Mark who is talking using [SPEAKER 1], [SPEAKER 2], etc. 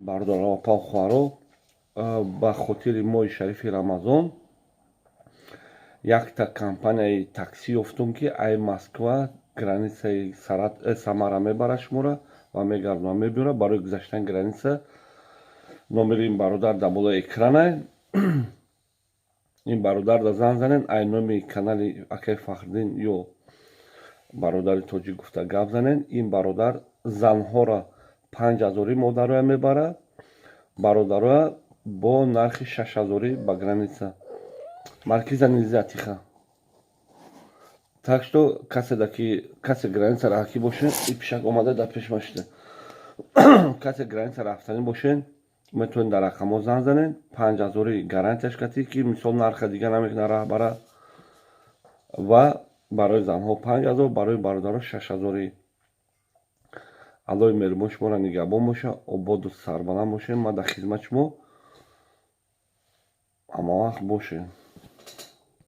[SPEAKER 1] Бародаро, апа, хоҳаро, ба хотири моҳи шарифи Рамазон якта компанияи таксӣ ёфтум, ки ай Москва границаи Самара мебарад шуморо ва мегардона, мебиёрад. Барои гузаштани граница номери ин бародар дар болои экранай. Ин бародарда занг занен, ай номи канали акаи Фахриддин ё бародари тоҷик гуфта гап занен. Ин бародар занҳоро 5000-ӣ модароя мебарад, бародароя бо нархи 6000-ӣ ба граница. Маркиза нельзя, тихо. Так что каседа ки касе граница раҳакӣ бошен, и пишак омада дар пеш машида, касе граница рафтанӣ бошен, метавонед дар рақамҳо занг занед. 5000-ӣ гарантияш катӣ, ки мисол нарха дига намекунад раҳбара, ва барои занҳо 5000, барои бародаро 6000-ӣ. Аллоҳи меҳрубон шуморо нигаҳбон боша, ободу сарбаланд бошед. Ман дар хизмати шумо ҳамавақт бошед.